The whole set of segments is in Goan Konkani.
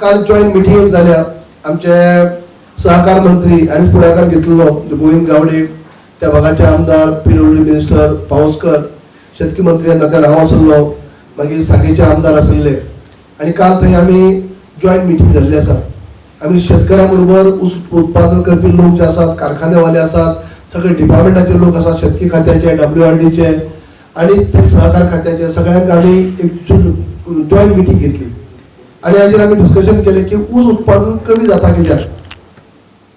काल जॉयंट मिटींग जाल्या. आमचे सहकार मंत्री आनी फुडाकार घेतलेलो गोविंद गावडे, त्या भागाचे आमदार, पीडब्ल्यूडी मिनिस्टर पावसकर, शेतकी मंत्री नात्यान हांव आसलो, मागीर सांगेचे आमदार आसले आनी काल थंय आमी जॉयंट मिटींग जाल्ली आसा. आमी शेतकऱ्यां बरोबर ऊस उत्पादन करपी लोक जे आसात, कारखानेवाले आसात, सगळे डिपार्टमेंटाचे लोक आसात, शेतकी खात्याचे, डब्ल्यूआरडीचे आनी ते सहकार खात्याचे, सगळ्यांक आमी एक जॉयंट मिटींग घेतली आनी हाजेर आमी डिस्कशन केलें की ऊस उत्पादन कमी जाता कित्याक.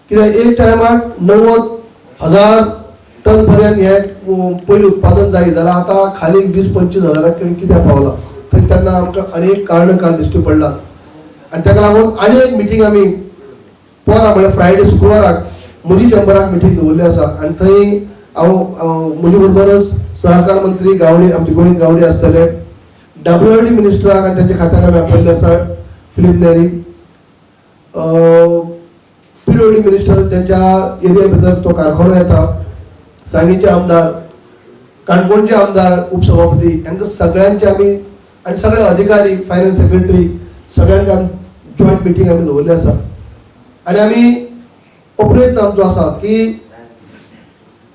कित्याक एक टायमाक 90,000 टन पर्यंत हे पयलीं उत्पादन जाय जाल्यार आतां खाली 20-25 हजारा कडेन कित्याक पावलां? तर तेन्ना आमकां अनेक कारणां काल दिश्टी पडला आनी ताका लागून आनी एक मिटींग आमी परां म्हळ्यार फ्रायडे, शुक्राराक म्हजी चेंबराक मिटींग दवरली आसा आनी थंय हांव म्हजे बरोबरच सहकार मंत्री गावडे, आमचे गोविंद गावडे आसतले, डब्ल्यूआरडी मिनिस्टराक आनी तांच्या खात्यान आमी आपयल्ले आसा, फिलीप नेरी, पीडब्ल्यूडी मिनिस्टर त्यांच्या एरिया भितर तो कारखानो येता, सांगेचे आमदार, काणकोणचे आमदार, उपसभापती, हांकां सगळ्यांचे आमी आनी सगळे अधिकारी, फायनान्स सेक्रेटरी, सगळ्यांक आमी जॉयंट मिटींग आमी दवरली आसा. आनी आमी हो प्रयत्न आमचो आसा की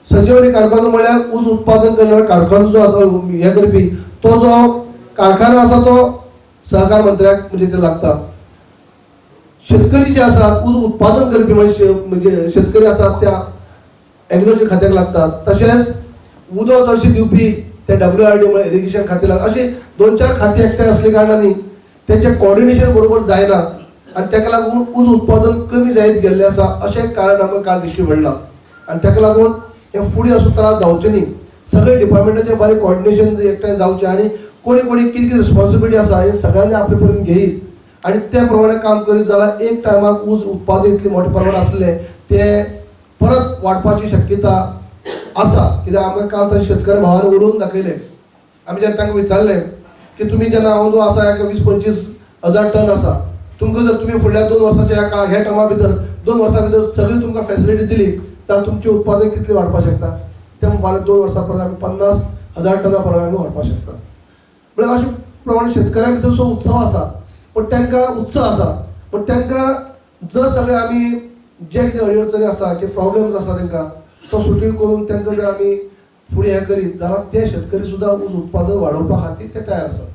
संजीवनी कारखानो म्हळ्यार ऊस उत्पादन करणारो कारखानो जो आसा, हे करपी तो जो कारखानो आसा तो सहकार मंत्र्याक म्हणजे ते लागता. शेतकरी जे आसात, ऊस उत्पादन करपी म्हणजे शेतकरी आसात, त्या एग्रीकल्चर खात्याक लागतात. तशेंच उदक चडशें दिवपी ते डब्ल्यूआरडी म्हळ्यार इरिगेशन खातें लागता. अशें दोन चार खातीं एकठांय असले कारणांनी तेंचें कॉर्डिनेशन बरोबर जायना आनी ताका लागून ऊस उत्पादन कमी जायत गेल्लें आसा, अशें कारण आमकां काल दिश्टी पडलां. आनी ताका लागून हे फुडें असो त्रास जावचे न्ही, सगळे डिपार्टमेंटाचें बरें कॉर्डिनेशन एकठांय जावचें आनी कोणी कोणी कितें कितें रिस्पॉन्सिबिलिटी आसा हे सगळ्यांनी आपले पर्यंत घेयत आनी त्या प्रमाणे काम करीत जाल्यार एक टायमाक ऊस उत्पादन इतलें मोठ्या प्रमाणात आसलें तें परत वाडपाची शक्यता आसा. कित्याक आमकां काल तशें शेतकरी भावान उलोवन दाखयलें. आमी जेन्ना तांकां विचारलें की तुमी जेन्ना अंदू आसा एका 20-25 हजार टन आसा तुमकां, जर तुमी फुडल्या 2 वर्साच्या ह्या काळ ह्या टर्मा भितर, 2 वर्सां भितर सगळी तुमकां फॅसिलिटी दिली जाल्यार तुमचें उत्पादन कितलें वाडपाक शकता? ते म्हणपाक 2 वर्सां परत आमी 50,000 टना परत आमी व्हरपाक शकता. म्हळ्यार अशें प्रमाणे शेतकऱ्यां भितर सो उत्सव आसा, पण तांकां उत्साह आसा, पण तांकां जर सगळे आमी जे कितें अडचणी आसा, जे प्रॉब्लेम्स आसा तांकां तो सुटी करून तांकां जर आमी फुडें हें करीत जाल्यार ते शेतकरी सुद्दां ऊस उत्पादन वाडोवपा खातीर ते तयार आसात.